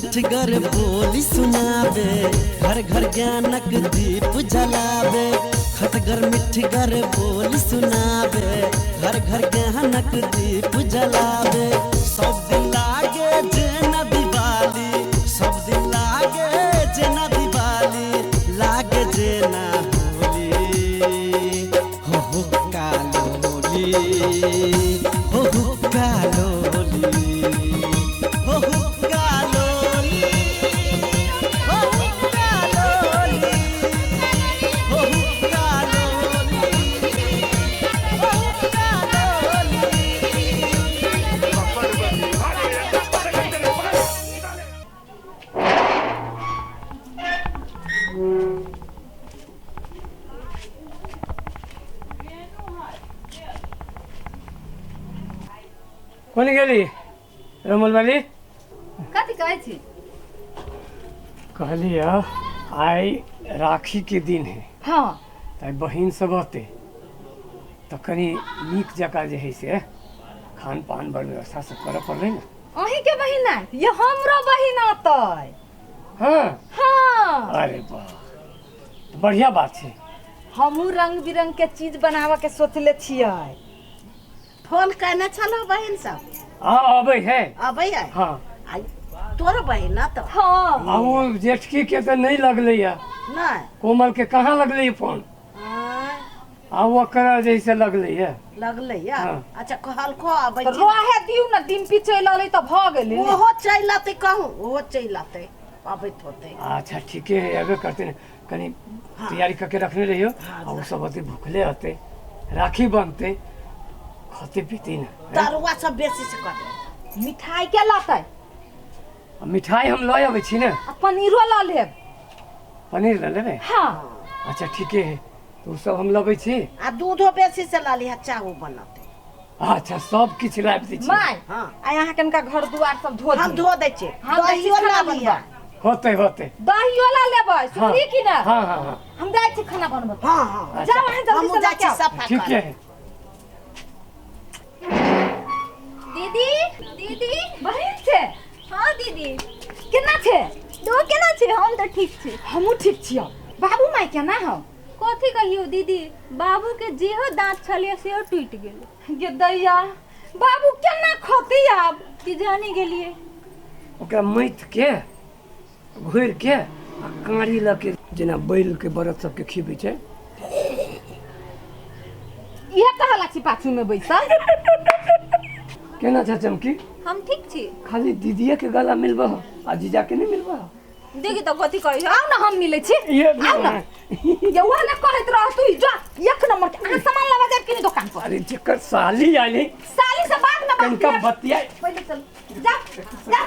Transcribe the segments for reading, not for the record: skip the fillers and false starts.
मिठगर बोली सुनाबे, घर घर ज्ञानक दीप जलाबे। खटगर मिठगर बोली सुनाबे, घर घर ज्ञानक दीप जलाबे। सब दिन लागे जेना दिवाली, सब दिन लागे जेना दिवाली, लागे जेना होली। हो हो कालोली, हो हो कालोली, हो हो कालोली, हो हो कालोली, हो हो कालोली, हो हो कालोली। कोन गेली रमल वाली? कथी कहै छी? कहलियै आइ राखी के दिन है। हाँ। तऽ बहिन सब अतै तऽ कनि नीक जकाँ जे है से खान पान बड़ व्यवस्था सब करऽ पड़लै ने। अहीं के बहिन आयत? ये हमरो बहिन अतै। हाँ। हाँ। अरे वाह, बढ़िया बात छै। हमहूँ रंग बिरंग के चीज बनाबऽ के सोचले छियै। फोन केने छलहुँ बहिन सब? हाँ, अबै है। अबै है? हाँ। आ तोरो बहिन न तो? हाँ। आ ओ जेठकी के तऽ नहि लगलै या। नहि। कोमल के कहाँ लगलै फोन? हाँ। आ ओकरा जैसे लगलै या। लगलै या? हाँ। अच्छा, कहलको अबै तऽ छी। रहे दियौ ने, दिन पी चलि अलै तऽ भऽ गेलै ने। ओहो चलि अतै, कहूँ ओहो चलि अतै, अबैत होतै। अच्छा ठीके है, अबे करते ने, कनि तैयारी करके रखने रहियो। आ ओ सब अतै भूखले अतै, राखी बनतै, खते पीते ने। तरुआ सब बेसी से करबै। मिठाई के लतै? आ मिठाई हम लऽ अबै छी ने। आ पनीरो लऽ लेब। पनीर लऽ लेबै? हाँ। अच्छा ठीके है, तऽ ओ सब हम लबै छी। आ दूधो बेसी से लऽ लिहऽ, चाहो बनतै। अच्छा, सब किछु लाबि दै छी। माय। हाँ। आ अहाँ कनिका घर दुआर सब धो हम दियौ। धो दै छियै। हम जाइ छी दहियो खाना लऽ लिहऽ। बनबऽ। होतै होतै। दहियो लऽ लेबै, सुनली कि ने? हाँ हाँ हाँ। हम जाइ छी खाना बनबऽ। हाँ हाँ। जाउ अहाँ जल्दी हमहूँ से जाइ लऽ छी के आउ। सफा ठीके करऽ। है। दीदी, दीदी। बहिन छै? हाँ दीदी। केना छै? तू केना छै? हम तऽ ठीक छी। हमहूँ ठीक छियौ। बाबू माय केना हौ? कथी कहियौ दीदी, बाबू के जेहो दाँत छलियै सेहो टूटि गेल। गे दैया, बाबू केना खतै आब? की जानी गेलियै। ओकरा मथि के घोरि के आ काँड़ी लऽ के जेना बैल के बरद सबके खिबै छै। इहे कहला छी पाछू में बैसल। केना छै चमकी? हम ठीक छी। खाली दीदीए के गला मिलबह आ जीजा के नहीं मिलबह? देखी तऽ कथी कहै आउ ने, हम मिलै छी। ये आउ ने। ये वह ने कहैत रह तू जा एक नंबर के। अहाँ सामान लाबऽ जायब कि नहीं दुकान पर? अरे जेकर साली आली। साली से बाद में बात कनिका करब। बतिया। पहिले चल जा जा।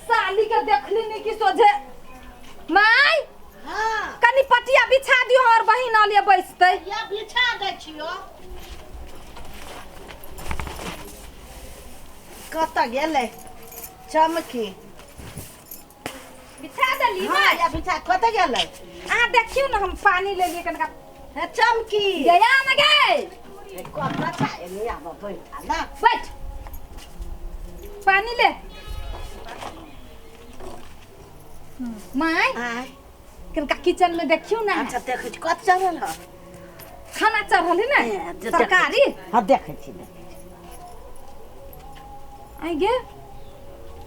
साली के देखली नहीं कि सोझे। माय। हाँ। कनि पटिया बिछा दियो, हमर बहिन आलिए बैसतै। या बिछा दै छियो। कतऽ गेलै चमकी? बिछा देली? हाँ। माय। या बिछा, कतऽ गेलै? अहाँ देखियौ ने, हम पानी लेलियै कनिका। हे चमकी। गया न गे। कतऽ छै? एने आब बैठा ना। बैठ, पानी ले। माय। आय। कनिका किचन में देखियौ ने। अच्छा, देखै छी। कत चढ़ल ह? खाना चढ़ल है ने। ए, जे तरकारी। देखै छी। हाँ, देखै छी, देखै छी। आइ गे,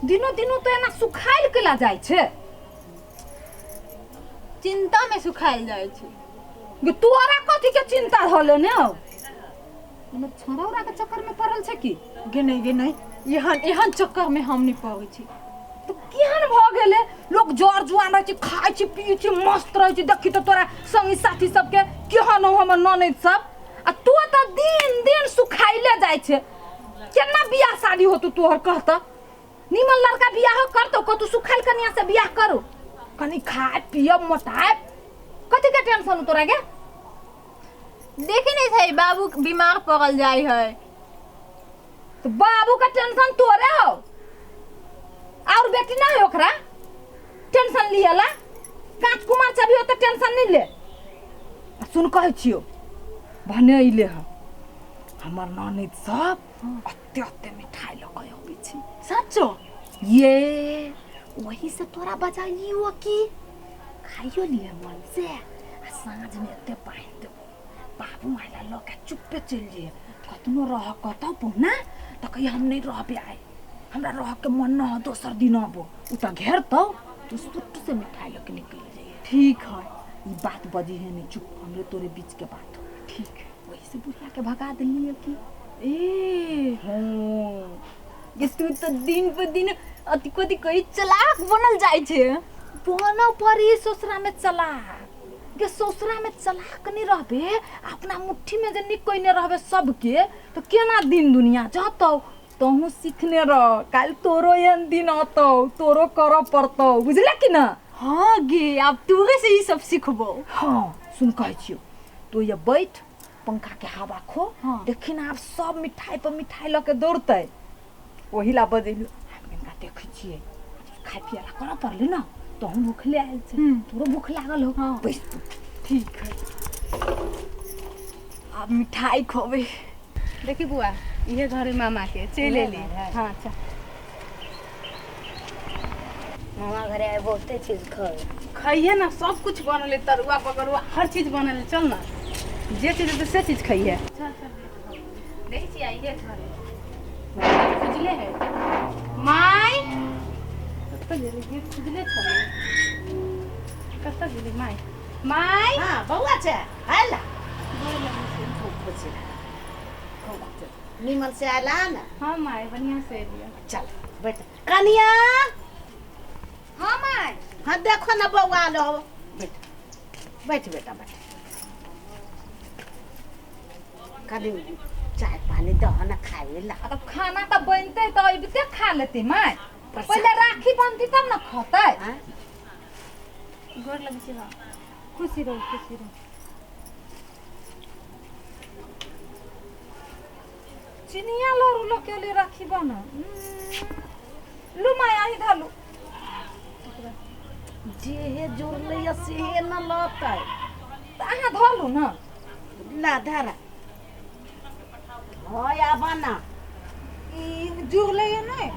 दिनो दिनो तऽ एना सुखायल केला जाइ छै। चिंता में सुखायल जाइ छै। गे तोरा कथी के चिंता रहले ने? हौ, कोनो छोड़ा उड़ा के चक्कर में पड़ल छै की? गे नहीं, गे नहीं, एहन एहन चक्कर में हम नहीं पड़ै छी। तऽ केहन भऽ गेलै? लोक जर जुआन रहै छै, खाइ छै, पियै छै, मस्त रहै छै। देखी तऽ तोरा संगी साथी सबके केहन हौ, हमर ननैद सब, आ तू तऽ दिन दिन सुखाइले जाइ छै। केना बियाह शादी होतौ तोहर, कहतऽ? निमन लड़का बियाह करतौ? कतौ सुखाइल कनिया से बियाह करू? कनि खाय पियब, मोटायब, कथी के टेंशन हो तोरा गे? देखे नहीं छै, बाबू बीमार पड़ल जाइ है। तो बाबू का टेंशन तोरे हो? और बेटी ना है ओकरा टेंशन लियला? कांच कुमार चभी हो तो टेंशन नहीं ले। आ सुन, कहै छियो, भने अइले ह हमर ननैद सब अत्ते अत्ते मिठाई लऽ कऽ अबै छै। सच्चो? ये वही से तोरा बजाइयो की खाइयो लिए मन से आ साँझ में एते पानि देबो बाबू माइला लऽ के चुप्पे चलि जइहे कतनो रह कतौ पहुना तऽ कहिए हम नहीं रहबे आइ हमरा रह के मन न हो दोसर दिन अबो उ तऽ घेरतौ तू सुट से मिठाई लऽ के निकलि जइहे। ठीक है। ई बात बजी है नहीं, चुप, हमरे तोरे बीच के बात हो। ठीक है। वही से बुढ़िया के भगा दिलिए की। ए हाँ ये तू तो दिन पर दिन अति कथी कही चलाक बनल जाइ छै। बनऽ पड़ी ससुरा में चलाक के, ससुरा में चलाक नहीं रहबे, अपना मुट्ठी में जे निक कोई नहीं रहबे सबके तो केना दिन दुनिया जतौ। तोहू सीखने रह, काल्हि तोरो एहन दिन अतौ, तोरो करऽ पड़तौ, बुझले कि ना? हाँ गे, आब तोरे से ई सब सिखबो। हाँ सुन कहै छियौ, तू ये बैठ पंखा के हवा खो। हाँ। देखी ना आब सब मिठाई पर मिठाई लऽ के दौड़तै, ओही ला बजेलु। हम कनिका देखै छियै खाय पियै ला करऽ पड़लै ना, तोहू भूखले आयल छै, तोरो भूख लागल हो। हाँ। बैस तू। ठीक है, आब मिठाई खोबे। देखी बुआ, इहे घर मामा के चलि एली। हाँ अच्छा, मामा घरे आए बहुते चीज खाए खइहे ना, सब कुछ बनल है, तरुआ पकरुआ हर चीज बनल है। चल ना, जे चीज हेतै से चीज खइहे। चल चल, देखै छियै इहे घर है, खुजले है। माय कतऽ गेलै? गेट खुजले छलै, कतऽ गेलै माय? माय हाँ बौआ छै, आयल खूब खुशी रह, खूब खुशी। निमन से आयला ना? हाँ माय, बढ़िया से एलियै। चल बैठ कनिया। हाँ माय। हाँ देखो ना बौआ आलो हो, बैठ बैठ बेटा बैठ। कभी चाय पानी दह ना खाए ला। अब खाना तऽ बनते तऽ अबिते खा लेती माय, पहिले राखी बनती तब ना खतै। हाँ? गोर लगै छी बा। खुशी रहू खुशी रहू। चिनिया लड़ू लो के लिए राखी बना लू माय, आही धलू। जेहे जुड़ले या सेहे न लतै। तऽ अहाँ धलू ना। ला धरा हाँ आबा ना। ई जुड़ले या नहीं?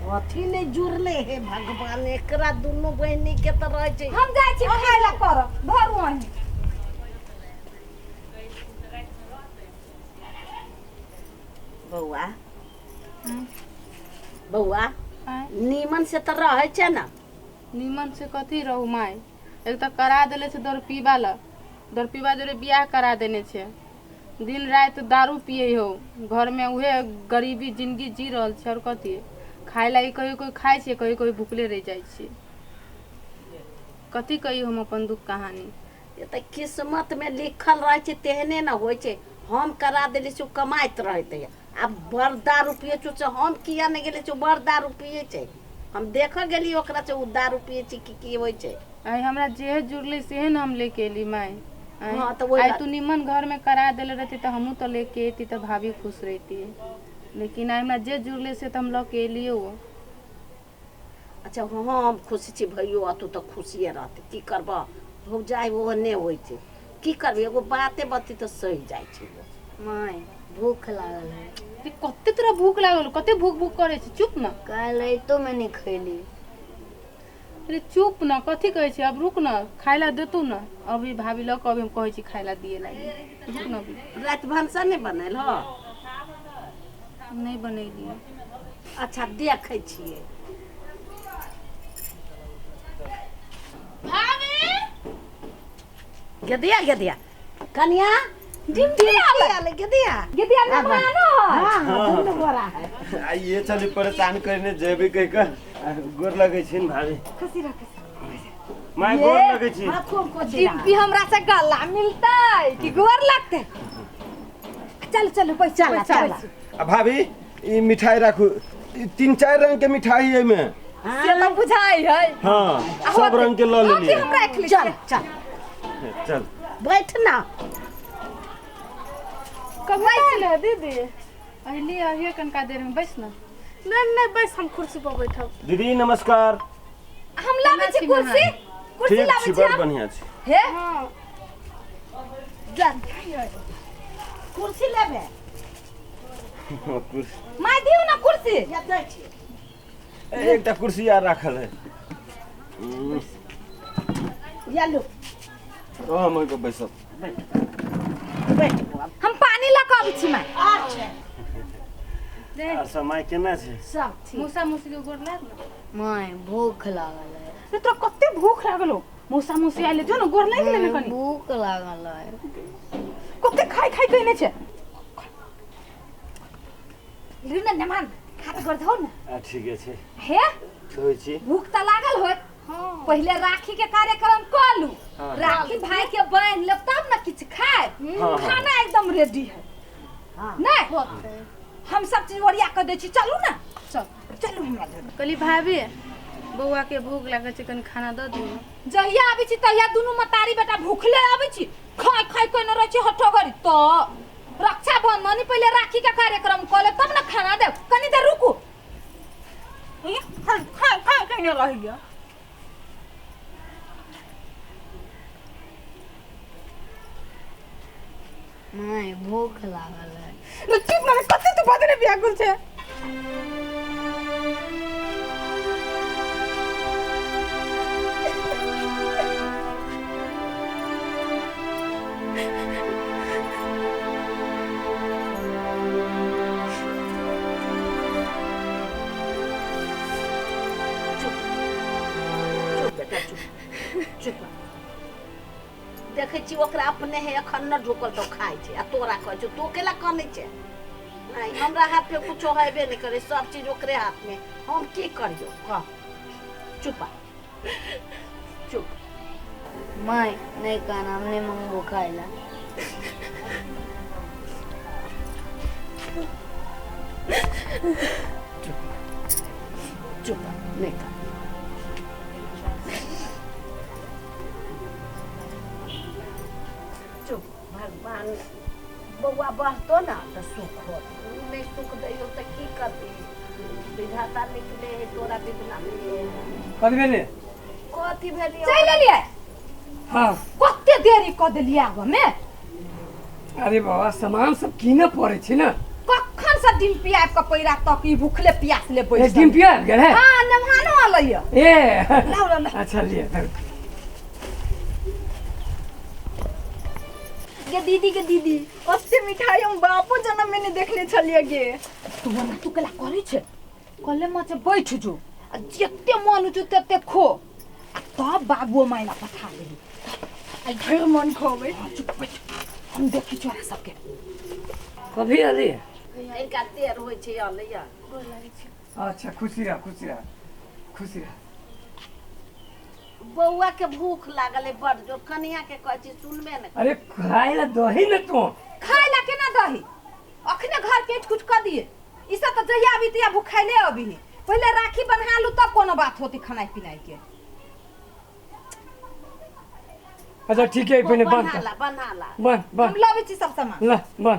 कथी नहीं जुड़ले हे भगवान, एकरा दुनू बहिनी के तऽ रहै छै। हम जाइ छी खाय ला करब, धरू अहीं। बौआ बौआ नीमन से तऽ रहै छै ना? नीमन से कथी रहू माय, एक तऽ करा देले छै दर पीबा ला, दर पीबा जोरे बियाह करा देने छै, दिन राति दारू पिए हो, घर में उहे गरीबी जिंदगी जी रहल छै। और कथी खाय ला कहियो कोई खाय छै, कहियो कोई भूखले रहि जाइ छै। कथी कही हम अपन दुख कहानी। ये तऽ किस्मत में लिखल रहै छै तेहने न होइ छै। हम करा देली छै, कमाइत रहते, आब बड़ दारू पिए छै से हम किया नहि गेलै छै, बड़ दारू पिए छै। हम देखऽ गेली ओकरा से, ओ दारू पिए छै की की होइ छै। आइ हमरा जेहे जुड़लै सेहे ने हम लेके एली माय। हाँ, तऽ वही आइ बात। तू निमन घर में करा देले रहती तऽ हमहूँ तऽ लेके एती तऽ भाभी खुश रहती, लेकिन आइ हमरा जे जुड़लै से तऽ हम लऽ के एलियै। अच्छा हाँ हम खुशी छी भैयो, आ तू तऽ खुशिये रहते। की करबह भौजाइ, ओहो नहि होइ छै, की करबै, एगो बाते बती तऽ सहि जाइ छै। माय भूख लागल है। रे कते तोरा भूख लागल, कते भूख भूख करे छै, चुप ना। काल्हि राइतो में नहीं खैली। अरे चुप ना, कथी कहै छै, अब रुक ना, खाय ला देतू ना अभी भाभी लऽ कऽ, अभी हम कहै छी खाय ला दिए लागी, रुक ना अभी। राति भनसा नहि बनल हो? नहि बनेलियै। अच्छा देखै छियै। भाभी गेदिया गेदिया कनिया डिम्पी आले, गेदिया गेदिया मेहमान है। हाँ हाँ दुनू गोरा है। आ ये चली परेशान करने जेबे कह के गोर लगै छिन भाभी। खुशी रह खुशी। माय गोर लगै छी। हाँ खूब खुशी रह। डिम्पी हमरा से गला मिलतै कि गोर लगतै? चल चल बैठ चल चल। आ भाभी ई मिठाई राखू, ई 3-4 रंग के मिठाई है एमे। से तऽ बुझाइ है। हाँ सब रंग के ल लेलियै। हम राख लै चल चल चल बैठ ना। कब आयल दीदी? अहिली अहिए कनका देर में बैस ना। नहीं नहीं बैस, हम कुर्सी पर बैठब। दीदी नमस्कार। हम लाबै छी कुर्सी, कुर्सी ठीक लाबै छी, छी बड़ हम। बढ़िया छी। हे हाँ जा कुर्सी लेबे? कुर्सी माय दियौ ना कुर्सी। या दै छियै। एकटा कुर्सी आर राखल है। या लो तो हम ओहि पर बैसब। बैठ बौआ। हम पानी लऽ कऽ अबै छी माय। अच्छा। आर सब माय केना छै? सब ठीक। मौसा मौसी के गोर लाग न। माय भूख लागल है। रे तोरा कते भूख लागल हो? मौसा मौसी आयल जो न गोर लागि गेलै ने कनी। भूख लागल है। कते खाइ खाइ कइने छै। लिउ ने नेमान, हाथ गोर धो ने। आ ठीके छै। हे धोइ छी। भूख तऽ लागल होत। पहिले राखी के कार्यक्रम कऽ लू। राखी भाई के बान्हि लेब तब ने किछु खायब। हाँ, हाँ। खाना एकदम रेडी है। नहीं हम सब चीज ओरिया कऽ दै छी, चलू ने। चल चलू हमरा जरे। कहली भाभी बौआ के भूख लागल छै, कनी खाना दऽ दियौ। जहिया आबै छी तहिया दुनू मतारी बेटा भूखले आबै छी, खाय खाय के ने रहै छी हठोगरी। तो रक्षाबंधन पहिले राखी के कार्यक्रम कऽ लेब तब ने खाना देब। कनी देर रुकू। खाय खाय खाय के ने रहि गया। माय भूख लागल है। रे चुप ना, कते तू बदने व्याकुल छै। चुप चुप बेटा चुप चुप। देखै छी ओकरा अपने है एखन न ढुकल तो खाइ छै आ तोरा कहै छौ तू केला कनै छै? नहीं हमरा हाथ में कुछो हेबे नहीं करे, सब चीज ओकरे हाथ में, हम की करियो कह। चुप चुप। माय नहीं खाना, हमने मंगो खाइला। चुप नहीं कर। चुप भगवान बौआ बढ़तो ना तो सुख होत, नहीं सुख दैयो तो की करबी? विधाता निकले है तोरा विधना में। कथी भेलै? कथी भेलियै? चलि एलियै? हाँ। कते देरी कऽ देलियै आबऽ में? अरे बाबा सामान सब कीनऽ पड़ै छै ने। कखन से डिम्पी आबि कऽ पैरा तक ई भूखले प्यासले ए, बैसल। डिम्पी आबि गेल है? हाँ नेमानो अलैया। ए लाउ लाउ लाउ। अच्छा लिअ धरू। गे दीदी के दीदी ओते मिठाई हम बापो जन्म में नहीं देखने छलिए गे। तू ओना तू केला करै छै? कले मचे बैठ जो आ जते मन हो तते खो आ तब बाबुओ माय ला पठा देबी। आई भरि मन खोबै। चुप बैठ, हम देखी छोरा सबके। कभी अली इनका देर होइ छै अलैया। अच्छा खुशी रह खुशी रह खुशी रह। बौआ के भूख लागल है बड़ जोर, कनिया के कहै छी सुनबे ने। अरे खाय ला दही ने तू। खाय ला केना दही? अखने घर के कुछ कऽ दिए। ई सब तऽ जहिया अबी तहिया भूखाइले अबी। पहिले राखी बन्हा लू तब कोनो बात होती खानाइ पिनाइ के। अच्छा ठीक है पहिले बंद बन्हा ला बन्हा ला। बन बन हम लबै छी सब सामान। ला बन।